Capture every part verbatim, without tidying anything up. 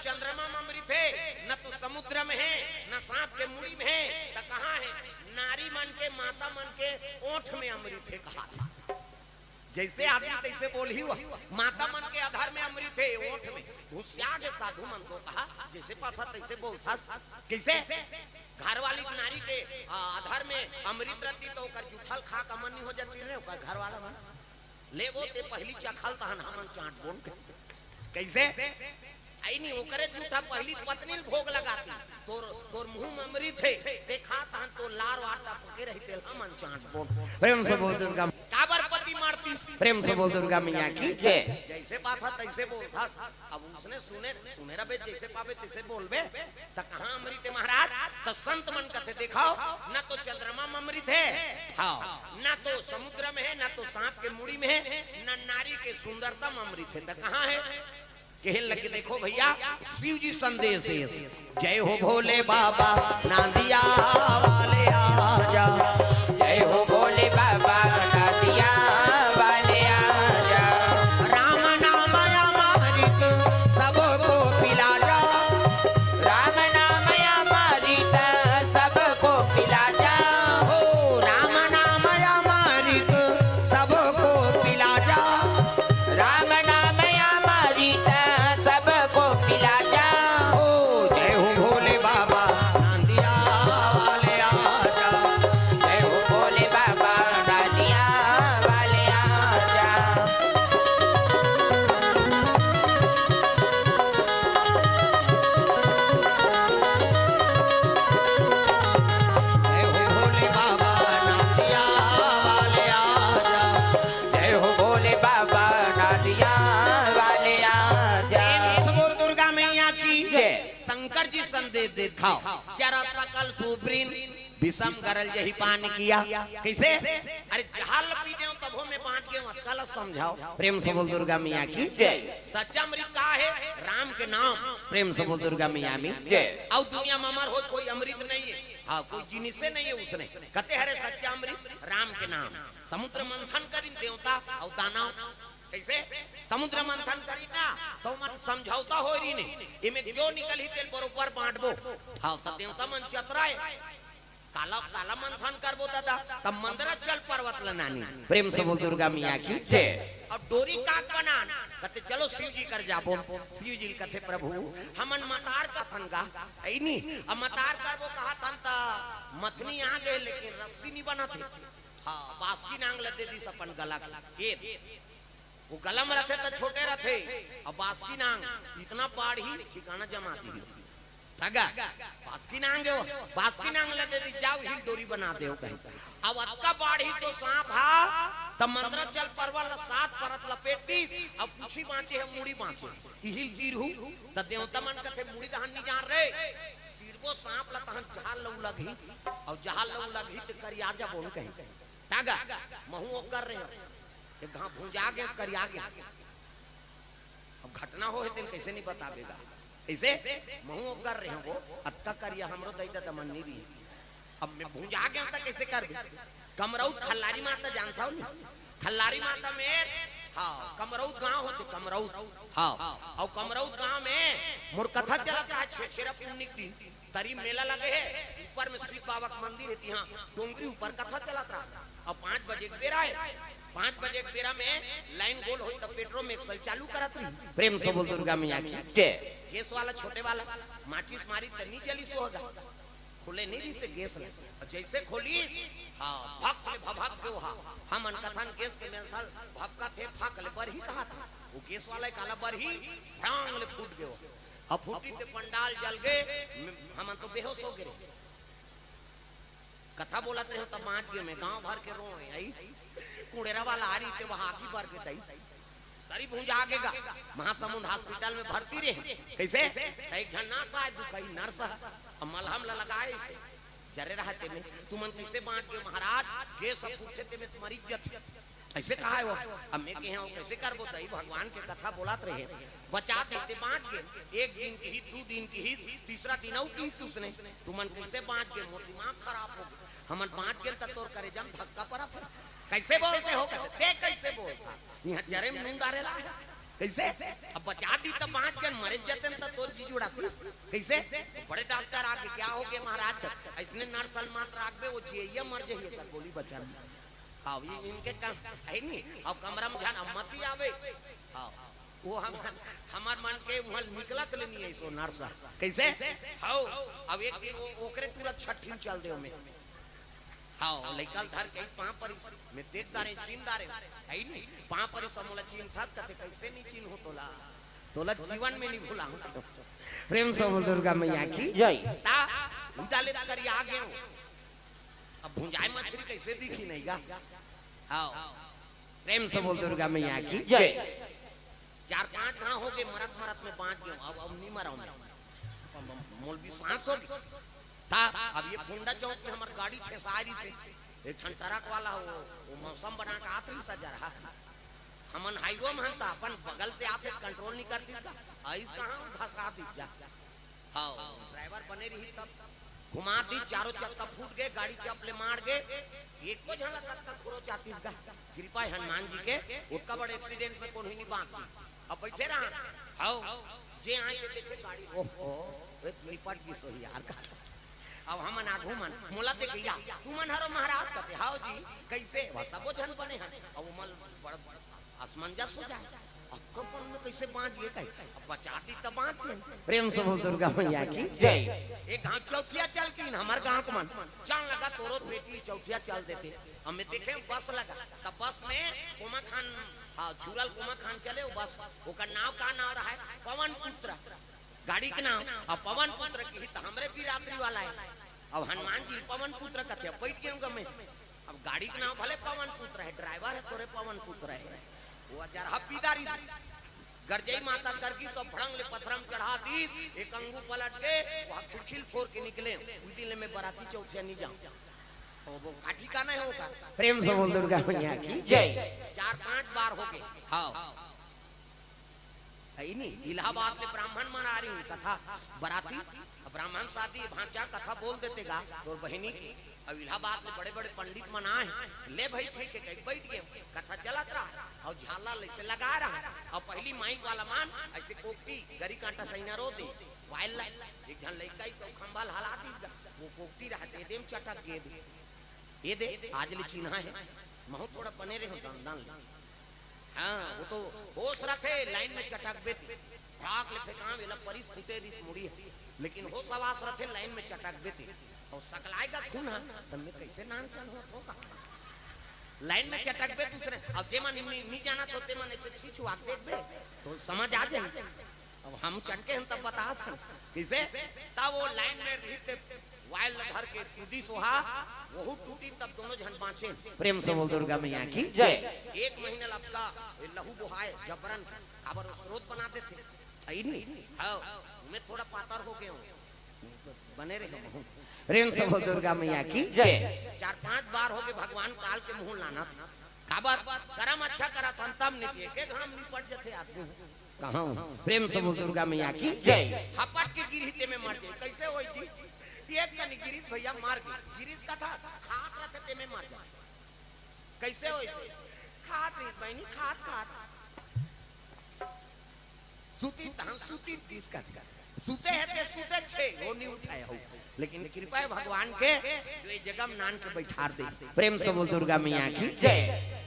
चंद्रमा में अमृत हे, न तो समुद्र में हे, न सांप के मुड़ी में हे, त कहाँ हे? नारी मन के, माता मन के ओठ में अमृत हे, कहा। जैसे आदमी तैसे बोलही, माता मन के अधर में अमृत हे, ओठ में। होशियार हे साधु मन तो कहा, जैसे पाथा तैसे बोलथस। कैसे? घर वाली नारी के, आ, अधर में अमृत रहती त ओकर जूठल खा के अमन नहीं हो जाती रे, ओकर घर वाला मन। ले वो ते पहली चखल तहन हमन चांट बोन के। कैसे? आई नहीं, ओकरे जूठा पहली पत्नी ल भोग लगाती। तोर, तोर मुंह में अमृत हे, ते खा तहन तोर लार वार टपके रही, तेल हमन चांट बोन। प्रेम से बोल दुर्गा। काबर पति मारतीस? प्रेम से बोल दुर्गा मैया की। जय। जैसे पाथा तैसे बोलथस। अब उसने सुने, सुने रबे, जैसे पाबे तैसे बोलबे। त कहाँ अमृत हे महाराज? त संत मन कथे, देखव, न तो चंद्रमा में अमृत हे, हाँ, न तो समुद्र में हे, न तो सांप के मुड़ी में हे, न नारी के सुंदरता में अमृत हे, त कहाँ हे? कहे लगे, देखो भैया, शिव जी संदेश देस, जय हो भोले बाबा, नांदिया वाले आजा। जय हो भोले बाबा, नांदिया वाले आजा। राम नाम अमृत सबको पिला जा। राम नाम अमृत सबको पिला जा। हो राम नाम अमृत सबको पिला जा। राम नाम अमृत सबको पिला जा। हो जय हो भोले बाबा, नांदिया वाले आजा। जय हो भोले बाबा, नांदिया वाले आजा। जय हो भोले बाबा, नांदिया वाले आजा। जय हो भोले बाबा, नांदिया वाले आजा। प्रेम से बोल दुर्गा मैया की। जय। शंकर जी संदेश देत हव, जरा सकल सुप्रीम विषम गरल जही पान किया। कैसे? अरे जहर ल पी देव तभो में बांच गेव, अतका ल समझव। प्रेम से बोल दुर्गा मैया की। जय। सच्चा अमृत का हे? राम के नाम। प्रेम से बोल दुर्गा मैया की। जय। अउ दुनिया में अमर हो कोई अमृत नहीं हे, हाँ, कोई जिनिसे नहीं हे उसने। कथे हरे सच्चा अमृत राम के नाम। समुद्र मंथन करिन देवता अउ दानव। कैसे? समुद्र मंथन करिन ना, त ओमन समझौता होय रहिन, एमे जो निकलही तेल बरोबर बांटबो। हाँ, त देवता मन चतराय। काला, काला मंथन करबो दादा, त मंदराचल पर्वत ल नानी। प्रेम से बोल दुर्गा मैया की। जय। अउ डोरी काट बनान, कथे चलो शिव जी कर जाबो। शिव जी कथे प्रभु, हमन मतार कथन गा, ऐनी, अब मतार करबो कहत हन त मथनी आ गे, लेकिन रस्सी नी बनत हे। हाँ, बासकी नांग ल दे दिस अपन गला के। वो गला म रथे त छोटे रथे, अब बासकी नांग इतना बाढ़ही, ठिकाना जमा दिही। तगा, बासकी नांग हे वो, बासकी नांग ल दे दिस, जाव हिल डोरी बना देव कहीं। अब अतका बाढ़ही तो सांप हा, त मंदराचल पर्वत ल सात परत लपेट दिस, अब पूछी बांचे हे, मुड़ी बांचे हे। इही ल तीरहू, त देवता मन कथे मुड़ी दहन नी जान रे, तीरबो सांप ल तहन जहर ल लगही, अउ जहर ल लगही त करिया जाबो न कहीं। तागा, महूं ओकर रहेंव, एक घांव भुंजा गेंव, करिया गेंव। अब घटना होहे तेन कइसे नी बताबे गा। कइसे? महूं ओकर रहेंव वो, अतका करिया हमरो दई ददा मन नी रही। अब मैं भुंजा गेंव त कइसे करबे? कमरौत खल्लारी माता जानथव नी? खल्लारी माता में, हाँ, कमरौत गांव होथे, कमरौत। हाँ, अउ कमरौत गांव में मोर कथा चलत रहा छेरछेरा पुन्नी के दिन। तरी मेला लगे हे, ऊपर में शिव बाबा के मंदिर हे, तिहां डोंगरी ऊपर कथा चलत रहा। अब पाँच बजे के बेरा हे, पाँच बजे के बेरा में लाइन गोल होई त पेट्रोल में एक्सल चालू करत रही। प्रेम से बोल दुर्गा मैया की। जय। गैस वाला छोटे वाला माचिस मारिस त नी जलिस होगा, खुले नी रहिसे गैस ल। अउ जइसे खोलिस, हाँ, भक ले भभक गे वो हा। हमन कथन गैस के मेंथल भभकथे, फक ले बरही कहाथे। वो गैस वाला काला बरही, भड़ांग ले फूट गे वो। अब फूटी ते पंडाल जल गे, हमन तो बेहोश हो गे रहे। कथा बोलत रहेंव त बांच गेंव मैं, गांव भर के रोए आई। कुड़ेरा वाला आ रही ते वहां आगी बर गे तई। तरी भुंजा गे गा, महासमुंद हॉस्पिटल में भर्ती रहे। कइसे? त एक झन नर्स आय, दुखई नर्स ह, अब मलहम ल लगाय अइसे, जरे रहा तेमे। तुमन कइसे बांच गेव महाराज? गैस ह फूटथे तेमे त मरिच जथे। अइसे कहाय वो। अब मैं कहेंव कइसे करबो दई, भगवान के कथा बोलत रहेंव, बचा देते बांच गेंव। एक दिन किहिस, दू दिन किहिस, तीसरा दिन अउ किहिस उसने, तुमन कइसे बांच गेव? मोर दिमाग खराब हो गे। हमन बांच गेन त तोर करेजा म धक्का परत हे। कइसे बोलते हो? कथे, ते कइसे बोलथस? इहां जरे म नून डारे ला हे। कइसे? अब बचा दिस त बांच गेन, मरे जतेन त तोर जी जुड़ा कइसे? बड़े डॉक्टर आगे, "क्या हो गे महाराज?" "अइसने नर्स ल मत राखबे, वो जियइया मर जही, एकर गोली बचा दे।" हाँ, ये इनके काम हे नहीं। अब कमरा में झन अम्मती आवे। हाँ, वो हम, हमर मन के उहाँ निकलत ले नहीं अइसो नर्स। कइसे? हाँ, अब एक दिन वो, ओकरे टूरा छट्ठी में चल दे ओमे। हाँ, लइका ल धर के पाँव परिस, मैं देख डारेंव, चिन्ह डारेंव, हे नहीं? पाँव परिस, मोला चिन्हथस कथे, कइसे नहीं चिन्हों तोला? तोला जीवन में नहीं भुलाहूँ। प्रेम से बोल दुर्गा मैया की जय। ता, उदा ले करिया गेंव। अब भुंजाय मछरी कइसे दिखही नहीं गा? हाँ, प्रेम से बोल दुर्गा मैया की जय। चार पाँच घांव हो गे, मरत मरत में बाँच गेंव, अब, अब नहीं मरंव मैं। अब, अब मोला विश्वास हो गे। ता, अब ये फोंडा चौक में हमर गाड़ी ठेसाय रहिसे, एक ठन ट्रक वाला वो, वो मौसम बना के आत रहिस जरहा। हमन हाईवे में हन, ता अपन बगल से आत हे, कंट्रोल नहीं कर दिस गा, अइस कहाँ धसा दिस जा। हाँ, ड्राइवर बने रही तब घुमा दिस, चारों चक्का फूट गे, गाड़ी चप ले मार गे, एको झन ला कतका खुरोच आतिस गा। कृपा हे हनुमान जी के, ओतका बड़ एक्सीडेंट में कोनो ही नहीं बाँच। अब बइठे रहा, हाँ, जे आए के देखे गाड़ी, ओहो, एक निपट गिस होही यार का। अब हमन आघू मन, मोला देखे, "या, तुमन हरो महाराज?" कथे, "हाँ जी।" "कइसे?" "वह सबो झन बने हन।" अब ओमन बड़, बड़ असमंजस हो जाय। अब कब में कइसे बाँच गे कहे? अब बचा दिस त बाँच गेंव। प्रेम से बोल दुर्गा मैया की जय। एक घांव चौथिया चल किन, हमर गाँव के मन। चल लगा तोरो बेटी चौथिया चल देते। अब मैं देखेंव बस लगा, त बस में कोमा खान, हाँ, झूरल कोमा खान चले वो बस। ओकर नाँव का नाँव रहय? पवन पुत्र। गाड़ी के नाँव, अब पवन पुत्र किही त हमरे बिरादरी वाला हे। अब हनुमान जी पवन पुत्र कथे, अब बइठ गेंव गा मैं। अब गाड़ी के नाँव भले पवन पुत्र हे, ड्राइवर हे तोरे पवन पुत्र हे। वो जरहा पीदा रहिस, गरजई माता करगिस, सब भड़ंग ले पथरा म चढ़ा दिस, एक अंगू पलट के, वहाँ खिड़की ल फोर के निकलेंव। उही दिन ले मैं बराती चौथिया नहीं जाँव। अब वो का ठिकाना हे ओकर? प्रेम से बोल दुर्गा मैया की जय। चार पाँच बार हो गे। हाँ। हे नहीं, इलाहाबाद ले ब्राह्मण मन आ रहिन, कथा बराती, अब ब्राह्मण शादी, भांचा कथा बोल देते गा, तोर बहिनी के। अब इलाहाबाद ले बड़े-बड़े पंडित मन आए, "ले भई, ठीक हे," कहि बइठ गेंव, कथा चलत रहा, अउ झालर ल अइसे लगा रहा, अउ पहिली माइक वाला मन अइसे कोकती, गरी कांटा सैना रो दे, वायल ला, एक झन लइका ही तो खंभा ल हला दिस गा, वो कोकती रहा, दे दे म चटक गे दे। ये दे, आज ले चिन्हा हे, महूँ थोड़ा बने रहेंव दन दन ले। हाँ, वो तो होस रथे, लाइन में चटकबे ते। भाग ले फेंकांव, एला परिस फूटे रिहिस मुड़ी ह। लेकिन होस हवास रथे, लाइन में चटकबे ते। अउ सकलाय गा खून ह, त मैं कइसे नान चल होत हो कहाँ? लाइन में चटकबे दूसरे, अब जेमन नी, नी जानत हो, तेमन अइसे छीछुआ के देखबे, तो समझ आ जाही। अब हम चटके हन तब बतात हन। कइसे? तब वो लाइन में रहिस ते वायल ल धर के कूदिस ओहा, वहू टूटिस तब दोनों झन बाँचेन। प्रेम से बोल दुर्गा मैया की जय। एक महीना लपका, ए लहू बोहाय, जबरन, काबर वो स्रोत बना देथे। अई नहीं? हाँ, मैं थोड़ा पातर हो गेंव। बने रहे महूँ। प्रेम से बोल दुर्गा मैया की जय। चार पाँच बार हो गे भगवान काल के मुँह लानत। काबर? करम अच्छा करत हन तब निपट, एके घाम निपट जथे आदमी। कहाँ? प्रेम से बोल दुर्गा मैया की जय। हपट के गिरही तेमे मर जाय। कइसे होही जी? एक कनी गिरिस भैया मर गे। गिरिस कथा खात रथे तेमे मर जाय। कइसे होही? खात रहिस बहिनी, खात, खात। सुती तहाँ सुती दिस कस। सुते हे ते सुते छे, वो नहीं उठाय हो। लेकिन कृपा हे भगवान के, जो ये जगह म नान के बइठार दे। प्रेम से बोल दुर्गा मैया की जय।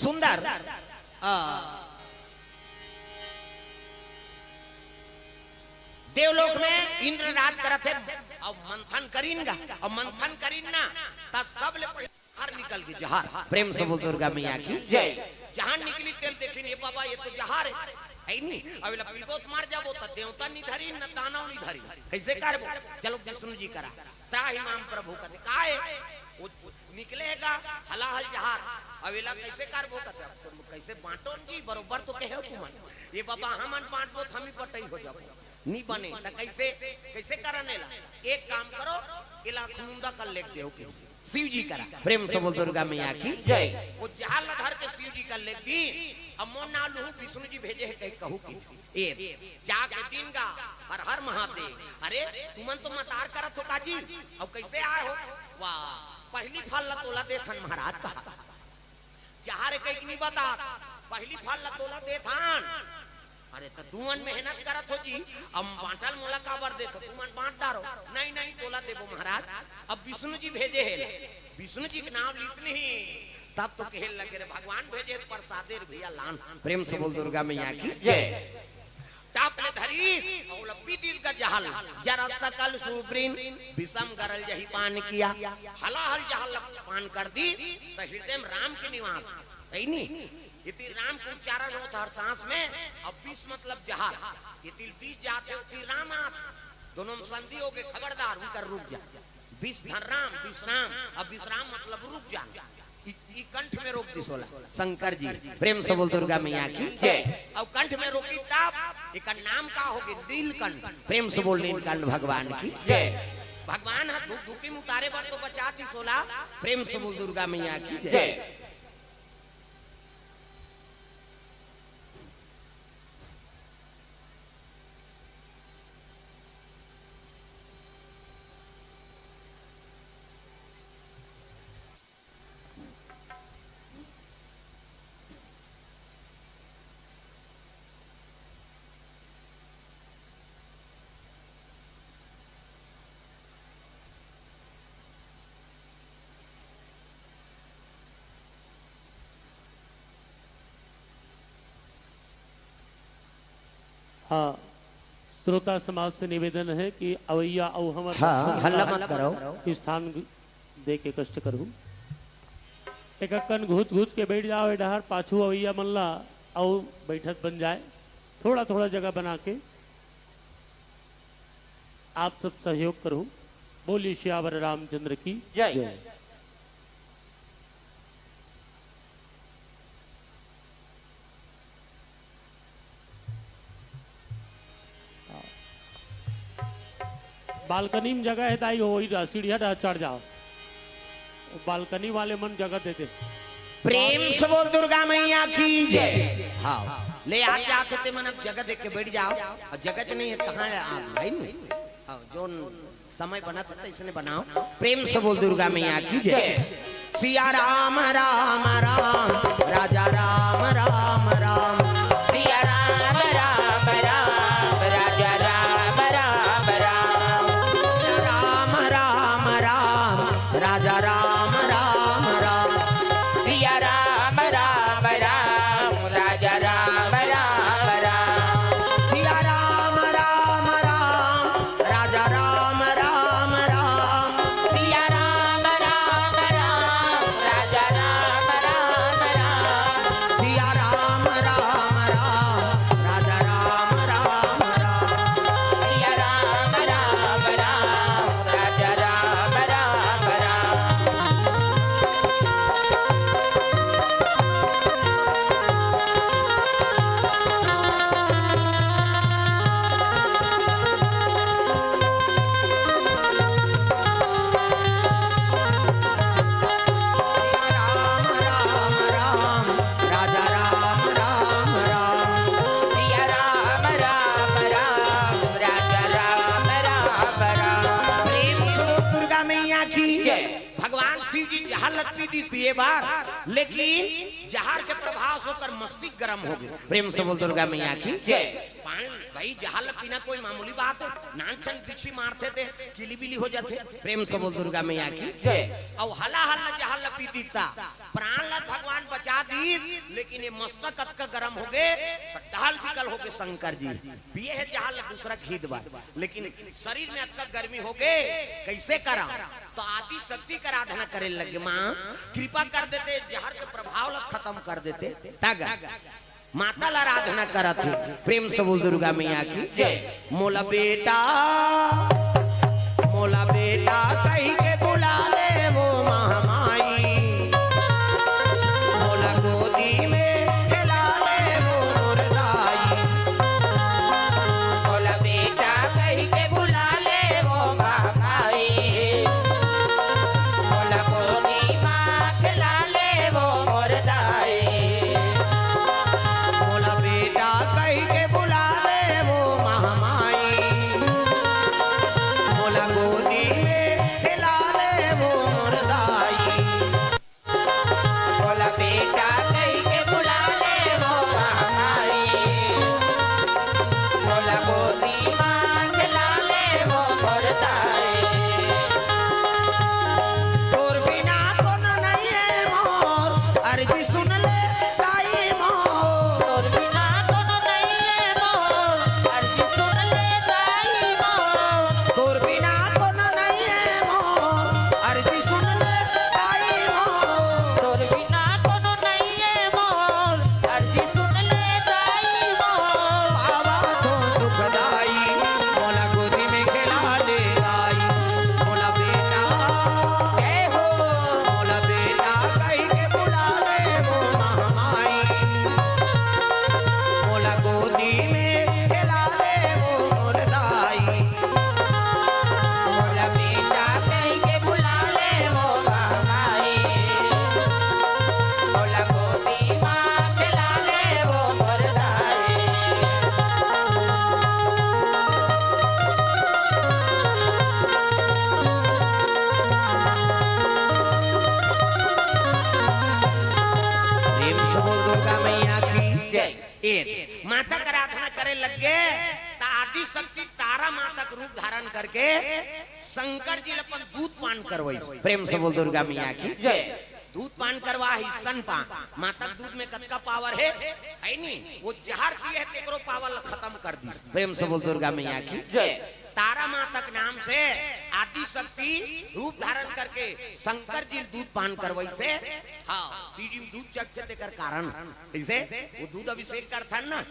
सुंदर, आ, देवलोक में इंद्र राज करत हे, अब मंथन करिन गा, अब मंथन करिन ना, त सबले पहिले जहर निकल गे, जहर। प्रेम से बोल दुर्गा मैया की जय। जहर निकलिस तेला देखिन, "ए बाबा, ये तो जहर हे, हे नहीं? अब एला पीबो त मर जाबो।" त देवता नहीं धरिन, न दानव नहीं धरिन। कइसे करबो? चलो विष्णु जी करा। त्राहि माम प्रभु कथे, "काय?" वो निकले गा हलाहल जहर। अब एला कइसे करबो कथे, "अब तुम कइसे बाँटोन जी, बरोबर तो कहे हो तुमन। ए बाबा, हमन बाँटबो त हम ही बटई हो जाबो।" नी बने, त कइसे, कइसे करन एला? एक काम करो, एला अखमुंदा कर लेग देव के। शिव जी करा। प्रेम से बोल दुर्गा मैया की जय। वो जहर ल धर के शिव जी कर लेग दीन, अब मोर नाव लुहू विष्णु जी भेजे हे कहि कहू के। ए, जाके दीन गा, हर हर महादेव। अरे, तुमन तो मतार करत हो का जी? अब कइसे आय हो? वाह, पहिली फल ल तोला देथन महाराज कहा। जहर कहिके नहीं बतात, पहिली फल ल तोला देथन। अरे, त तुमन मेहनत करत हो जी, अब बांटल मोला काबर देत हो? तुमन बांट डारो। नहीं, नहीं, तोला देबो महाराज। अब विष्णु जी भेजे हे ला। विष्णु जी के नाम लिस नहीं, तब तो कहे लगे, "रे भगवान भेजे त प्रसादे रे भैया, लान।" प्रेम से बोल दुर्गा मैया की। जय। ताप ले धरी, अउ लपी दिस का जहल, जरा सकल सुब्रिन, विषम गरल जही पान किया। हलाहल जहल पान कर दी, त हृदय में राम के निवास। सही नहीं? इति राम के उच्चारण होत हर सांस में, अब विष मतलब जहर, इति विष जात हे, उति राम आत। दोनों में संधि हो गए, खबरदार, उनकर रुक जा। विष धर राम, विश्राम, अब विश्राम मतलब रुक जा। इ, इ कंठ में रोक दिस ओला, शंकर जी। प्रेम से बोल दुर्गा मैया की। जय। अब कंठ में रोकी तब, एकर नाम का होगे? नीलकंठ। प्रेम से बोल नीलकंठ भगवान की। जय। भगवान ह धूप धूपी में उतारे बर तो बचा दिस ओला। प्रेम से बोल दुर्गा मैया की। जय। जय। हाँ, श्रोता समाज से निवेदन है कि अवैया अउ हमर हाँ, हल्ला मत करव। स्थान दे के कष्ट करहू। एक अक्कन घुच घुच के बैठ जाओ ए डहर, पाछू अवैया मन ला अउ बैठत बन जाए। थोड़ा थोड़ा जगह बना के आप सब सहयोग करहू। बोलिए सियावर रामचंद्र की जय। जय। बालकनी में जगह है दाई, वही रहा, सीढ़िया रहा, चढ़ जाओ। बालकनी वाले मन जगह दे दे। प्रेम से बोल दुर्गा मैया की जय। हाँ, ले आ जात हो ते मन, अब जगह दे के बैठ जाओ। और जगह च नहीं है, कहाँ है आप भाई? हाँ, जोन समय बनत हे, त इसने बनाओ। प्रेम से बोल दुर्गा मैया की जय। सिया राम राम राम, राजा राम राम राम। सिया राम राम राम, राजा राम राम राम। राम राम राम, राजा राम राम राम। सिया राम राम राम, राजा राम राम राम। सिया राम राम राम, राजा राम राम राम। सिया राम राम राम, राजा राम राम राम। सिया राम राम राम, राजा राम राम राम। सिया राम राम राम, राजा राम राम राम। राम राम राम, राजा राम राम राम। सिया राम राम राम, राजा राम राम राम। प्रेम से बोल दुर्गा मैया की जय। भगवान शिव जी जहर लपी दिस पिए बर, लेकिन जहर के प्रभाव से ओकर मस्तिष्क गरम हो गए। प्रेम से बोल दुर्गा मैया की जय। पान भाई, जहर ल पीना कोई मामूली बात है? नान सन बिच्छी मारथे ते किली बिली हो जाथे। प्रेम से बोल दुर्गा मैया की जय। अउ हलाहल जहर ल पी दिस त प्राण ल भगवान बचा दिस, लेकिन ये मस्तक अतका गरम हो गए, त डहल बिकल हो गए शंकर जी। पिए हे जहर ल दूसरा खींच बर, लेकिन शरीर में अतका गर्मी हो गए, कैसे करा? त आदि शक्ति के आराधना करे लगे, माँ कृपा कर देते, जहर के प्रभाव ल खत्म कर देते। तग माता ला आराधना करत हे। प्रेम से बोल दुर्गा मैया की जय। मोला बेटा, मोला बेटा कहि के बुला ले वो महामाई। मोला गोदी में खेला ले वो मोर दाई। मोला बेटा कहि के बुला ले वो महामाई। मोला गोदी मा खेला ले वो मोर दाई। मोला बेटा कहि के बुला ले वो महामाई। मोला गोदी में शक्ति तारा माता के रूप धारण करके शंकर जी ल अपन दूध पान करवाइस। प्रेम से बोल दुर्गा मैया की। जय। दूध पान करवा है, स्तन पान। माता के दूध में कतका पावर है, है नी? वो जहर पिए है, तेकरो पावर ल खत्म कर दिस। प्रेम से बोल दुर्गा मैया की। जय। तारा माता के नाम से आदि शक्ति रूप धारण करके शंकर जी ल दूध पान करवाइस हे। हाँ, सीढ़ी में दूध चढ़थे तेकर कारण। जैसे वो दूध अभिषेक करथन ना,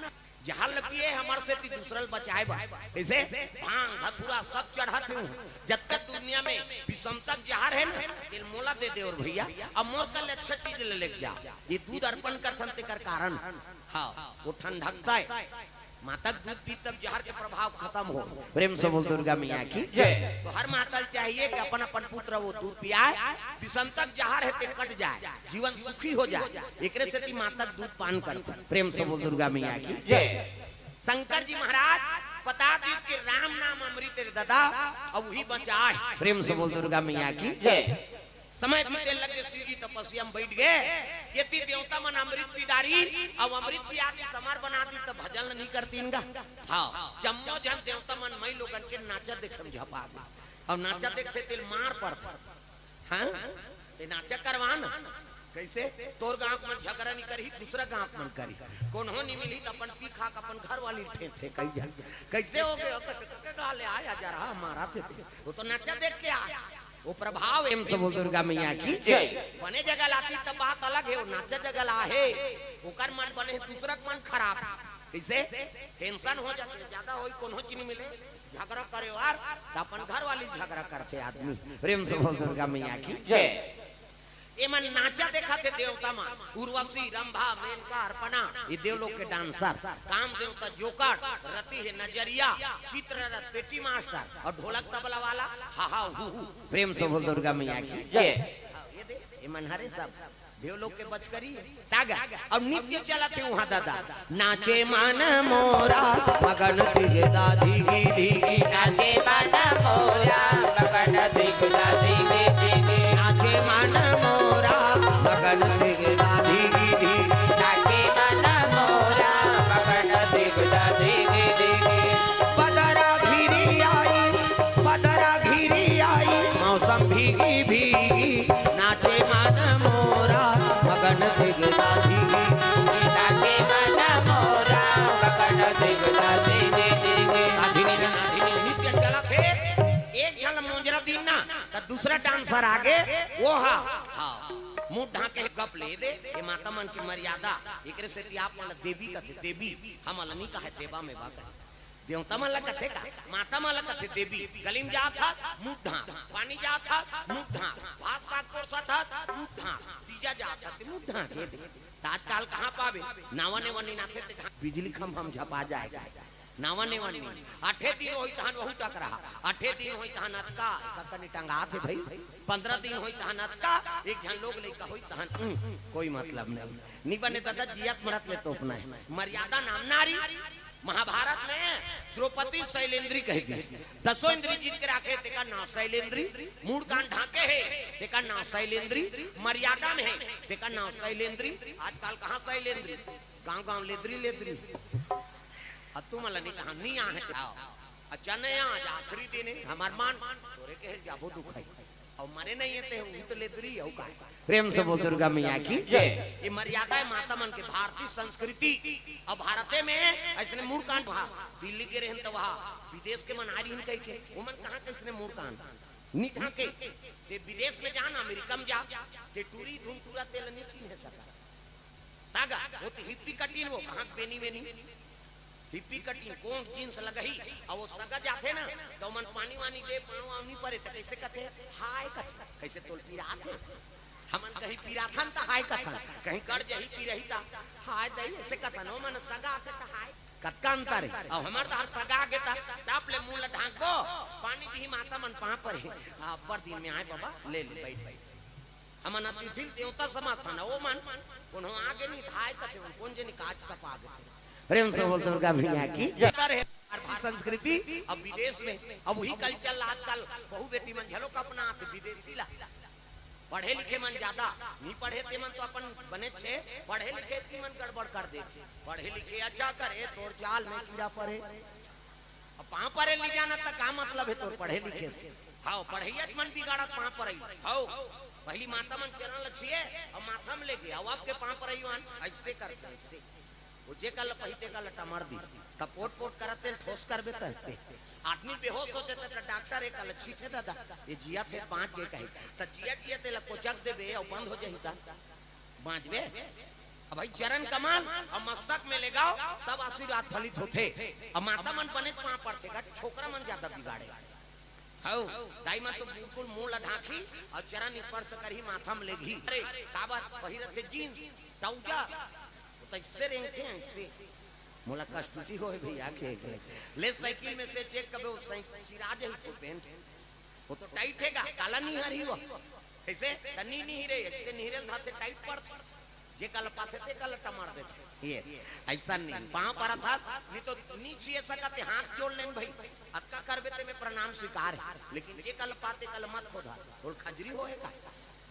जहर ल पिए हमर सेती दूसरा ल बचाए बर। जैसे भांग, धतूरा सब चढ़त हे। जतका दुनिया में विषम तक जहर है ना, तेल मोला दे दे और भैया, अब मोर कर ले अच्छा चीज ले लेके जा। ये दूध अर्पण करथन तेकर कारण। हाँ, वो ठंडकता है। माता के दूध पी तब जहर के प्रभाव खत्म हो। प्रेम से बोल दुर्गा मैया की। जय। तो हर माता ल चाहिए कि अपन अपन पुत्र वो दूध पियाए, विषम तक जहर है ते कट जाए, जीवन सुखी हो जाए। एकरे सेती माता के दूध पान करथन। प्रेम से बोल दुर्गा मैया की। जय। शंकर जी महाराज बता दिस कि राम नाम अमृत रे दादा, अब वही बचा है। प्रेम से बोल दुर्गा मैया की। जय। समय बीते लगे, शिव जी तपस्या में बैठ गए। यदि देवता मन अमृत पी डारिन, अब अमृत पिया के समर बना दी, तब भजन नहीं करतीन गा। हाँ, जम्मो झन देवता मन मई लोगन के नाचा देखे में झपा गए। अब नाचा देखथे तेल मार पड़थे। हाँ, ये नाचा करवा ना। कैसे? तोर गांव मन झगड़ा नहीं करही, दूसरा गांव मन करही। कोनो नहीं मिलही त अपन पी खा के अपन घर वाली ठेंकथे कई झन। कैसे हो गए? कचक के गाले आया जा रहा हमारा थे। वो तो नाचा देख के आया। वो प्रभाव। प्रेम से बोल दुर्गा मैया की। जय। बने जगह लाती तब बात अलग है, वो नाचा जगह ला है, ओकर मन बने है, दूसरा के मन खराब। कैसे? टेंशन हो जाथे, ज्यादा होई, कोनो चीज नहीं मिले, झगड़ा करे यार, त अपन घर वाली झगड़ा करथे आदमी। प्रेम से बोल दुर्गा मैया की। जय। एमन नाचा देखथे देवता मन, उर्वशी, रंभा, मेनका, अर्पणा, ये देवलोक के डांसर, काम देवता जोकर, रति है नजरिया, चित्ररथ पेटी मास्टर और ढोलक तबला वाला हा हा हू हू। प्रेम से बोल दुर्गा मैया की। जय। ये दे, एमन हरे सब देवलोक के बचकरी। तागा, अब नृत्य चलत हे उहाँ दादा। नाचे मन मोरा मगन धिगदा धिगी धिगी। नाचे मन मोरा मगन धिगदा धिगी धिगी। नाचे मन मोरा मगन धिगदा धिगी धिगी। नाचे मन मोरा मगन धिगदा धिगी धिगी। बदरा घिरी आई, बदरा घिरी आई, मौसम भीगी भीगी। नाचे मन मोरा मगन धिगदा धिगी। नाचे मन मोरा मगन धिगदा धिगी धिगी। अधीनी न अधीनी नृत्य चलत हे। एक झन मोजरा दिन ना, त दूसरा डांसर आगे, वो हा, हाँ, मुंह ढांके गप ले दे, ये माता मन की मर्यादा, एकरे सेती आप मन ला देवी कथे, देवी, हमन ला नहीं कहे, देवा में बा कहे। देवता मन ला कथे का? माता मन ला कथे देवी। गली में जात हस, मुंह ढांक। पानी जात हस, मुंह ढांक। भात साग परोसत हस, मुंह ढांक। तीजा जात हस, ते मुंह ढांक, ये दे। त आजकल कहाँ पाबे? नावा नेवा नी नाथे ते ढांक। बिजली खंभा में झपा जाए। नावा नेवा नी। आठे दिन होई तहन वहू टकराहा। आठे दिन होई तहन अतका, ककनी टंगात हे भाई। पंद्रह दिन होई तहन अतका, एक झन लोग लइका होई तहन, उम, कोई मतलब नहीं। नी बने दादा, जियत मरत ले तोपना है। मर्यादा नाम नारी। महाभारत में द्रौपदी शैलेंद्री कह दी, दसों इंद्री जीत के राखे, तेका नाव शैलेंद्री। मूड़ कान ढांके हे, तेका नाव शैलेंद्री। मर्यादा में हे, तेका नाव शैलेंद्री। आजकल कहाँ शैलेंद्री? गांव गांव लेदरी लेदरी। अब तुम ला नहीं कहा, नहीं आहे जाओ। अच्छा नहीं, आज आखिरी दिन है, हमार मान, तोरे के जाबो दुखाई। अउ मरे नहीं हे ते, उही तो लेदरी अउ काय। प्रेम से बोल दुर्गा मैया की। जय। ये मर्यादा है माता मन के, भारतीय संस्कृति। अब भारते में ऐसने मुड़कांड भा, दिल्ली के रहन त वहा, विदेश के मन आ रही कह के, वो मन कहाँ कैसने मुड़कांड? निठा के, ते विदेश में जाना, अमेरिका में जा, ते टूरी धुन टूरा तेल नहीं चिन्ह सका। तागा, वो तो हिप्पी कटिन, वो कहाँ बेनी वेनी? हिप्पी कटिन, कोट जींस लगही, अउ वो सगा जाथे ना, त ओमन पानी वानी दे, पाँव वाँव नी परे, त कइसे कथे? हाय कथे, कइसे तोल पिरात हे? हमन कहीं पिराथन त हाय कथन, कहीं गड़ जही पिरही त हाय दई, अइसे कथन, ओमन सगा आथे त हाय। कतका अंतर हे? अउ हमर त हर सगा आगे त टप ले मुँह ल ढांकबो, पानी दिही माता मन पाँव परे। अब्बड़ दिन में आए बाबा, ले ले, बइठ, बइठ। हमन अतिथि देवता समझथन, ओ मन कोनो आगे नहीं धाय कथे, कोन जनी काज सपा देथे। प्रेम से बोल दुर्गा मैया की। जय। तर हे भारतीय संस्कृति, अब विदेश में, अब वही कल्चर ला आजकल बहू बेटी मन झलोक अपनात हे विदेशी ला। पढ़े लिखे मन ज्यादा, नहीं पढ़े ते मन तो अपन बने छे, पढ़े लिखे ती मन गड़बड़ कर देथे। पढ़े लिखे अच्छा करे, तोर चाल में कीड़ा पड़े। अब पांव परे ली जाना त का मतलब हे तोर पढ़े लिखे से? हाव, पढ़इया मन बिगाड़त पांव परई। हाव, पहिली माता मन चरण ल छुए अउ माथा म लेगे, अउ अब के पांव परई मन अइसे करथे, अइसे। ओ जे कल पहिते कल टमर दी, त पोट पोट करत तेन ठोस करबे त हते। आदमी बेहोश हो जाथे त डॉक्टर एक कल छींचे दादा, ये जियत हे बांच गे कही, त जियत जियत तेला कोचक देबे अउ बंद हो जाही त बांचबे? अब भाई चरण कमल अउ मस्तक में लेगाव, तब आशीर्वाद फलित होथे। अब माता मन बने पांव परथे का, छोकरा मन जादा बिगाड़े। हव, दाई मन तो बिल्कुल मुंह ला ढांकही अउ चरण स्पर्श करही, माथा म लेगही। अरे, काबर पहिरत हे जींस, ट्राउजर, वो तो अइसे रेंगथे, अइसे। मोला कस्तूरी होय भैया के, के। ले साइकिल में से चेक करबे, वो साइकिल चिरा जाही तो पेंट। वो तो टाइट हे गा, काला नइ हरही वो। अइसे त नइ, नइ रे, अइसे नइ रे, धाते टाइट पड़थे। जे कल पाथे, ते कल टमर देथे। ये, अइसा नइ, पांव परत हस, नइ तो नइ छुए सकत हे, हाथ जोड़ लेन भाई। अतका करबे ते में प्रणाम स्वीकार हे, लेकिन जे कल पाथे, कल मत खोधा, बोल खजरी होय का?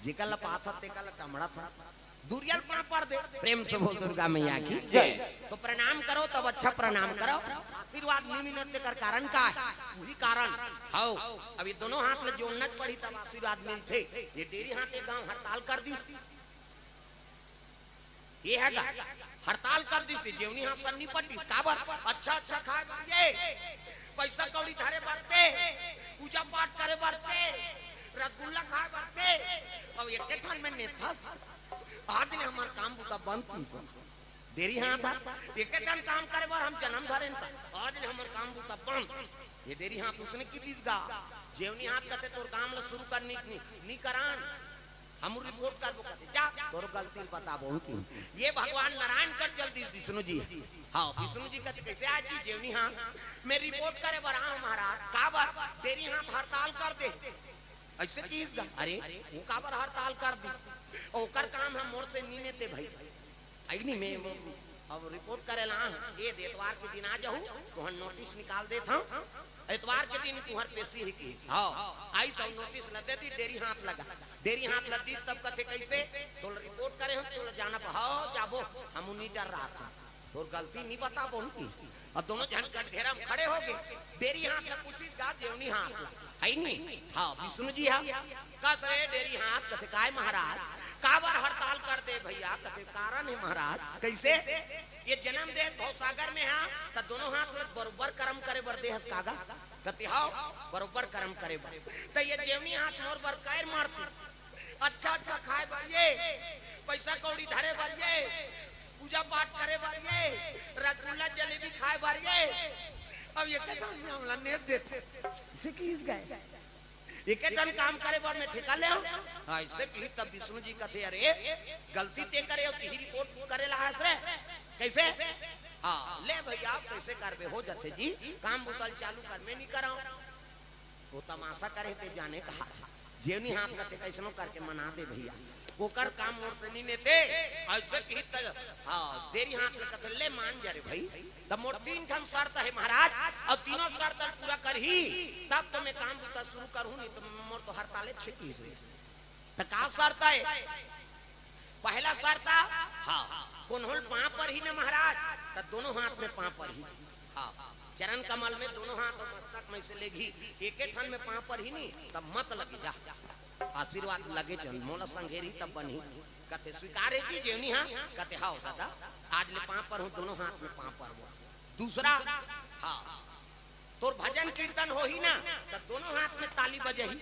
जे कल पाथस, ते कल टमरत हस। दुरिया ल पांव पर दे। प्रेम से बोल दुर्गा मैया की जय। तो प्रणाम करो, तब अच्छा प्रणाम करो। आशीर्वाद नइ मिलत तेकर कारण का हे? उही कारण। हव, अब ये दोनों हाथ ल जोड़ना पड़ही, तब आशीर्वाद मिलथे। ये डेरी हाथ एक गांव हड़ताल कर दिस। ये हे गा, हड़ताल कर दिस, जेवनी हाथ सन नइ पटिस। काबर? अच्छा अच्छा खाय बर ये, पइसा कौड़ी धरे बर ते, पूजा पाठ करे बर ते, रसगुल्ला खाय बर ते। अब एके ठन में नेथस, आज ले हमर काम बूता बंद किहिस। डेरी हाथ हा, एके ठन काम करे बर हम जनम धरेन त, आज ले हमर काम बूता बंद। ये डेरी हाथ उसने कहि दिस गा, जेवनी हाथ कथे तोर काम ल शुरू कर, नइ, नइ, नइ करान। हम रिपोर्ट करबो कथे, जा, तोर गलती ल बताबो कि ये भगवान नारायण कर जल्दी विष्णु जी। हाव, विष्णु जी कथे, कइसे आज जी जेवनी हाथ में रिपोर्ट करे बर आंव महाराज, काबर? डेरी हाथ हड़ताल कर दे। अइसे किहिस गा, अरे, वो काबर हड़ताल कर दिस? ओकर काम ह मोर से नइ नेते भाई। अइ नहीं, मैं अब रिपोर्ट करे ला आंव, ए दे, एतवार के दिन आ जाहू, तुहर नोटिस निकाल देत हंव। एतवार के दिन तुहर पेशी हे किहिस। हाव, आइस अउ नोटिस ल दे दिस, डेरी हाथ लगा। डेरी हाथ ल दिस तब कथे, कइसे? तोला रिपोर्ट करे हंव, तोला जाना प-, हाव, जाबो, हमू नइ डर्राथन। तोर गलती नइ बताबोन किहिस। अउ दोनों झन कटघेरा म खड़े होगे। डेरी हाथ ल पूछिस गा, जेवनी हाथ ल। हे नी? हाव, विष्णु जी हा। कस रे डेरी हाथ, कथे, काय महाराज? काबर हड़ताल कर दे भैया? कथे, कारण हे महाराज। कइसे? ये जनम दे भवसागर में हा, त दोनों हाथ ल बरोबर करम करे बर दे हस का गा? कथे, हाव, बरोबर करम करे बर। त ये जेवनी हाथ मोर बर काबर मरथे? अच्छा अच्छा खाय बर ये, पइसा कौड़ी धरे बर ये, पूजा पाठ करे बर ये, रसगुल्ला जलेबी खाय बर ये। अब ये कइसे हमला नेत देथे? अइसे किहिस गा। एके ठन काम करे बर मैं ठेका ले हंव। हां, अइसे किहिस तब विष्णु जी कथे, अरे, गलती ते करे हस, तिही रिपोर्ट करे ला हस रे। कइसे? हां, ले भैया, अब कइसे करबे? हो जाथे जी, काम बूता ल चालू कर, मैं नइ करंव। वो तमाशा करे ते जाने कहा। जेवनी हाथ ल ते कइसनो करके मना दे भैया, ओकर काम मोर से नइ नेते। अइसे किहिस त, हां, डेरी हाथ ल कथे, ले मान जा रे भाई, त मोर तीन ठन शर्त हे महाराज, अउ तीनों शर्त ल पूरा करही, तब तो मैं काम बूता शुरू करहूं, नइ तो मोर तो हड़ताले छेकिस रे। त का शर्त हे? पहला शर्त, हां, कोनो ल पांव परही न महाराज, त दोनों हाथ में पांव परही। हां, चरण कमल में दोनों हाथ अउ मस्तक में अइसे लेगही, एके ठन में पांव परही नी, त मत लगे जा। आशीर्वाद लगे चल, मोला संघेरही तब बनही। कथे, स्वीकार हे जी जेवनी हाथ? कथे, हाव दादा, आज ले पांव परहूं, दोनों हाथ में पांव परबो। दूसरा, हां, तोर भजन कीर्तन होही ना, त दोनों हाथ में ताली बजही,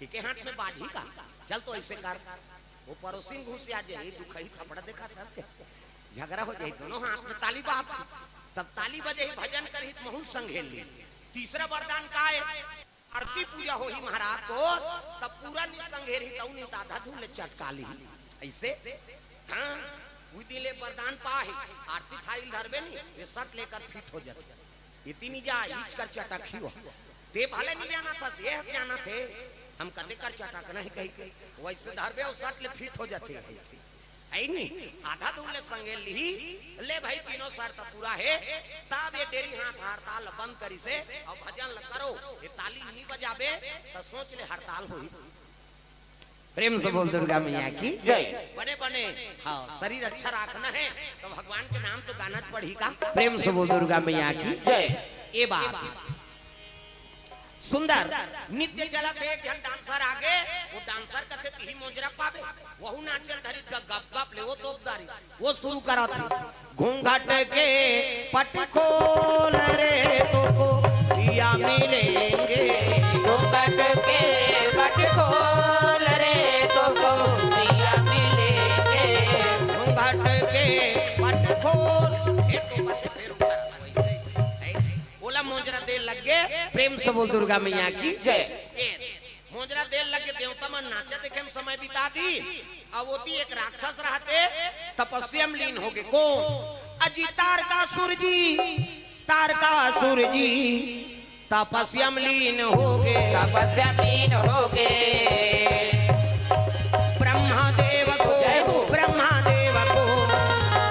एके हाथ में बाजही का? चल तो अइसे कर, वो परोसिन घुसिया जाही, दुखही थपड़ा देखाथस के, झगरा हो जाही, दोनों हाथ में ताली बाज, तब ताली बजही, भजन करही त महूं ल संघेर लिही। तीसरा वरदान का हे? आरती पूजा होही महाराज तोर, तब पूरा नइ संघेरही, तउ नइ त आधा दूर ले चटका लिही। अइसे? हां, उही दिन ले वरदान पाहे, आरती थारी ल धरबे नी, ये शर्त लेकर फिट हो जाथे। एती नइ जा, इच कर चटकही वो। ते भले नइ जानथस, ये जानथे, हम कते कर चटकना हे कहिके। वइसे धरबे, वो शर्त ले फिट हो जाथे, अइसे। हे नी, आधा दूर ले संघेर लिही, ले भाई, तीनों शर्त पूरा हे, तब ये डेरी हाथ हड़ताल बंद करिसे, अउ भजन ल करो, ये ताली नइ बजाबे, त सोच ले हड़ताल होही। प्रेम से बोल दुर्गा मैया की जय। बने बने, हां, शरीर अच्छा राखना हे, त भगवान के नाम तो गाना पड़ही का। प्रेम से बोल दुर्गा मैया की जय। ए बात सुंदर। नृत्य चलत हे, एक झन डांसर आगे, वो डांसर कथे तिही मोजरा पाबे, वहू नाचे ल धरिस ग-, गप गप ले, वो तोप डारिस, वो शुरू करत हे। घूंघट के पट खोल रे, तोको पिया मिलेंगे। घूंघट के पट खोल रे, तोको पिया मिलेंगे। घूंघट के पट खोल, ए, तो बस फेर ऊपर आता वैसे ही। ऐसे। ओला मोजरा दे लग गे, प्रेम से बोल दुर्गा मैया की जय। ए, मोजरा दे लग गे, देवता मन नाचा देखे में समय बिता दिस। अउ ओती एक राक्षस रहथे, तपस्या में लीन होगे। कोन? अजी तारकासुर जी, तारकासुर जी, तपस्या में लीन होगे। तपस्या में लीन होगे। ब्रह्मा देव को, जय हो। ब्रह्मा देव को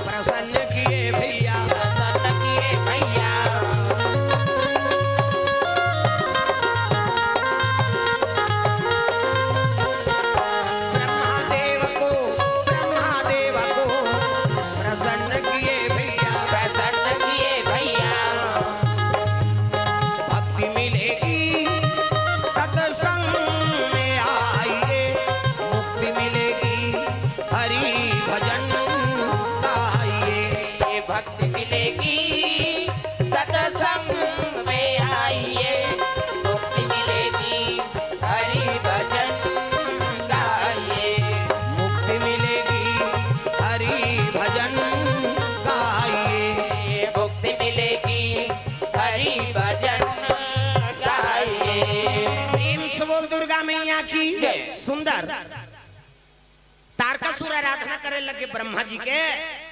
प्रसन्न किए भैया। प्रसन्न किए भैया। ब्रह्मा देव को, ब्रह्मा देव को प्रसन्न किए भैया। प्रसन्न किए भैया। भक्ति मिलेगी सत्संग में आइए, मुक्ति मिलेगी हरि भजन गाइए। ये भक्ति मिलेगी सत्संग में आइए, मुक्ति मिलेगी हरि भजन गाइए। मुक्ति मिलेगी हरि भजन गाइए। मुक्ति मिलेगी हरि भजन गाइए। प्रेम से बोल दुर्गा मैया की जय। सुंदर। तारकासुर आराधना करे लगे ब्रह्मा जी के।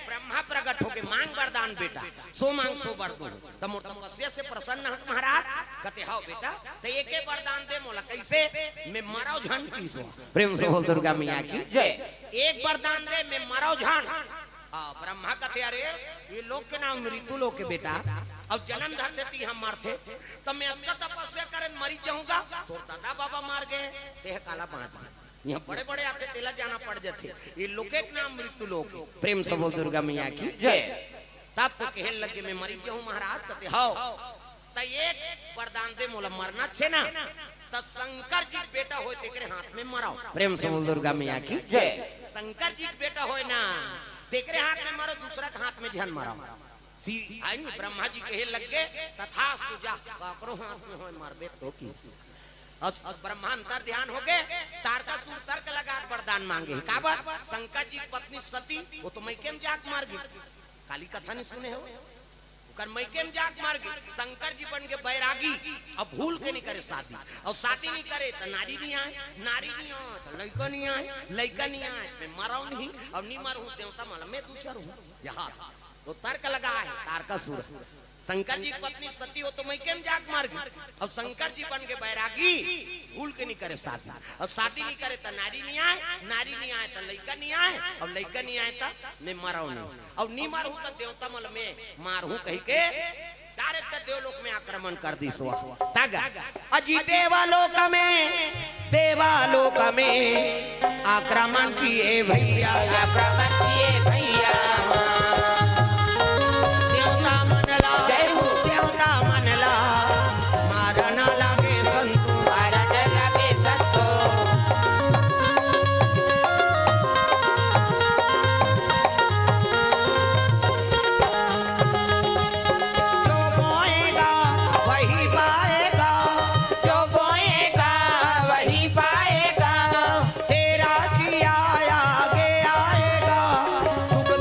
ब्रह्मा प्रकट होके, "मांग वरदान बेटा, सो मांग सो वर दूं।" त मोर तपस्या से प्रसन्न हक महाराज? कथे, "हव बेटा।" "त एके वरदान दे मोला।" "कइसे?" "मैं मरव झन।" कइसे? प्रेम से बोल दुर्गा मैया की जय। "एक वरदान दे, मैं मरव झन।" हाँ, ब्रह्मा कथे, "अरे, ये लोक के नाम मृत्यु लोक हे बेटा, अउ जनम धरथे तिहां मरथे, त मैं अतका तपस्या करे मरी जाहूं गा, तोर दादा बाबा मर गे, तेह काला बांच गे।" इहां बड़े-बड़े आथे, तेला जाना पड़ जाथे। ये लोके के नाम मृत्यु लोक। प्रेम से बोल दुर्गा मैया की जय। तब तो कहे लगे, "मैं मरी जाहूं महाराज?" कथे, "हव।" "त एक वरदान दे मोला, मरना छे ना, त शंकर जी के बेटा होय तेकरे हाथ में मरव।" प्रेम से बोल दुर्गा मैया की जय। "शंकर जी के बेटा होय ना, तेकरे हाथ में मरव, दूसरा के हाथ में झन मरव।" सी, आय नी, ब्रह्मा जी कहे लग गे, "तथास्तु, जा, काकरो हाथ में होय मरबे तो।" कि अउ ब्रह्मा अंतर ध्यान होगे, तारकासुर तर्क लगा के वरदान मांगे हे। काबर? शंकर जी के पत्नी सती, वो तो मइके में जाके मर गे। काली कथा नहीं सुने हो? ओकर मइके में जाके मर गे। शंकर जी बन गे बैरागी, अउ भूल के नहीं करे शादी। अउ शादी नहीं करे त नारी नहीं आय, नारी नहीं आय त लइका नहीं आय, लइका नहीं आय त मैं मरव नहीं, अउ नहीं मरहूं देवता मन में दू चार हूं। यहाँ तो तर्क लगा हे तारकासुर। शंकर जी के पत्नी सती, वो तो मइके में जाके मर गे। अउ शंकर जी बन गे बैरागी, भूल के नहीं करे शादी। अउ शादी नहीं करे त नारी नहीं आय, नारी नहीं आय त लइका नहीं आय, अउ लइका नहीं आय त मैं मरव नहीं। अउ नहीं मरहूं त देवता मन में मारहूं कहिके direct देवलोक में आक्रमण कर दिस। तग अजी देवालोक में, देवालोक में आक्रमण किए भैया। आक्रमण किए भैया। देवता मन ला, जय हो। देवता मन ला मारन लागे संतो। मारन लागे संतो। जो बोएगा वही पाएगा। जो बोएगा वही पाएगा। तेरा किया आगे आएगा, सुख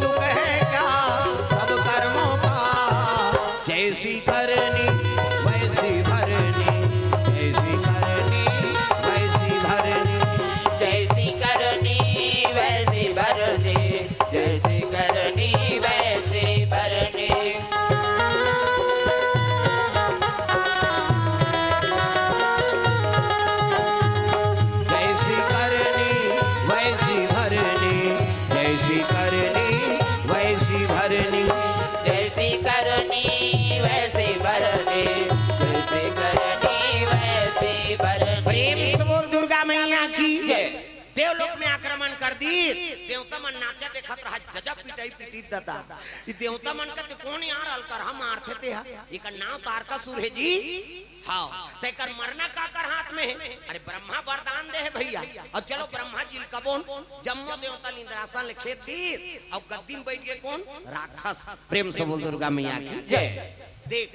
दी, देवता मन नाचा देखत रहा, गजब पिटाई पिटी दादा। ई देवता मन कथे कोन यार अलकरहा मारथे ते हा? एकर नाव तारकासुर हे जी। हाँ, त एकर मरना काकर हाथ में हे? अरे ब्रह्मा वरदान दे हे भइया। अब चलो ब्रह्मा जी ल कबोन, जम्मो देवता ल इंद्रासन ले खेद दी, अउ गद्दी म बइठ गे कोन? राक्षस। प्रेम से बोल दुर्गा मैया की जय। देख,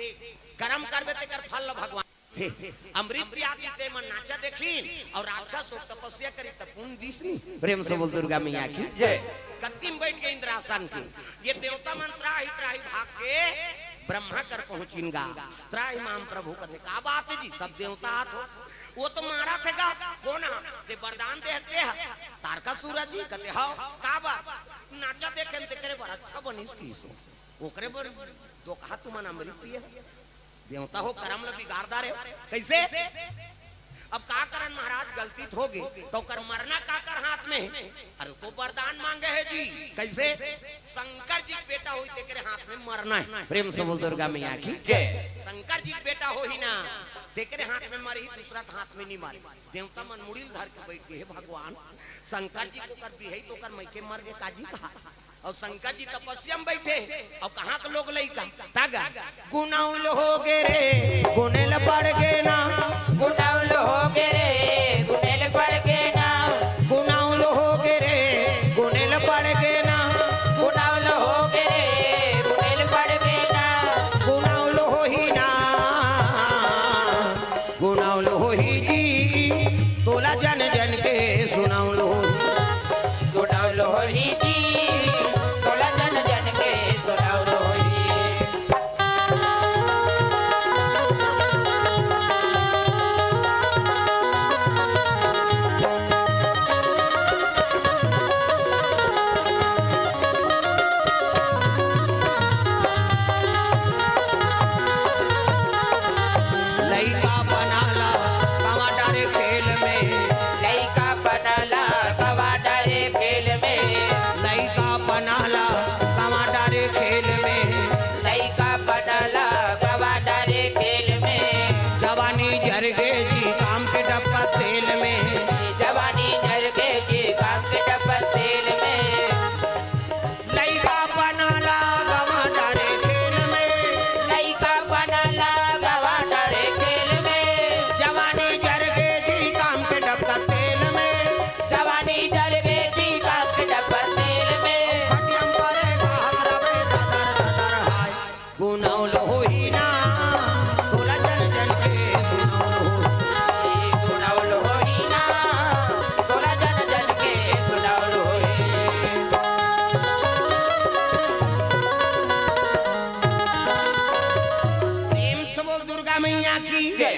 करम करबे तेकर फल ल भगवान थे। अमृत पिया के ते मन नाचा देखिन अउ राक्षस हो तपस्या करी त पुन दिस नी। प्रेम से बोल दुर्गा मैया की जय। गद्दी म बइठ गे इंद्रासन के। ये देवता मन त्राहि त्राहि भाग के ब्रह्मा कर पहुंचिन गा। त्राहि माम प्रभु कथे, का बात हे जी, सब देवता आत हो। वो तो मारथे गा, कोन हा? ते वरदान दे हे ते हा। तारकासुर जी कथे, हव, का बात? नाचा देखेन तेकरे बर अच्छा बनिस किहिस। ओकरे बर तो कहा तुमन अमृत पिए हो? देवता हो, करम ल बिगाड़ डारे हो। कइसे? अब का करन महाराज, गलती त होगे, त ओकर मरना काकर हाथ में हे? अरे तो वरदान मांगे हे जी। कइसे? शंकर जी के बेटा होही तेकरे हाथ में मरना हे। प्रेम से बोल दुर्गा मैया की जय। शंकर जी के बेटा होही ना, तेकरे हाथ में मरही, दूसरा के हाथ में नी मरही। देवता मन मुड़ी ल धर के बइठ गे, हे भगवान, शंकर जी के ओकर बिहई त ओकर मइके मर गे का जी कहा। अउ शंकर जी तपस्या म बइठे हे, अउ कहाँ के लोग लइका? त गा, गुनउल होगे रे, गुनेल पड़ गे ना। गुनउल होगे रे, गुनेल पड़ गे ना। गुनउल होगे रे, गुनेल पड़ गे ना। गुनउल होगे रे, गुनेल पड़ गे ना। गुनउल होही ना। गुनउल होही जी, तोला जन जन के सुनउल होही। सुनउल होही जी, तोला जन जन के सुनउल होही। लइका पना ला गवा डारे खेल में। लइका पना ला गवा डारे खेल में। लइका पना ला गवा डारे खेल में। लइका पना ला गवा डारे खेल में। जवानी जर गे जी काम के डब्बा तेल में। जवानी जर गे जी काम के डब्बा तेल में। लइका पना ला गवा डारे खेल में। लइका पना ला गवा डारे खेल में। जवानी जर गे जी काम के डब्बा तेल में। जवानी जर गे जी काम के डब्बा तेल में। खटिया म परे घात रवे ददर ददर हाय। गुनउल होही ना, तोला जन जन के सुनउल होही। गुनउल होही ना, तोला जन जन के सुनउल होही। प्रेम से बोल दुर्गा मैया की जय।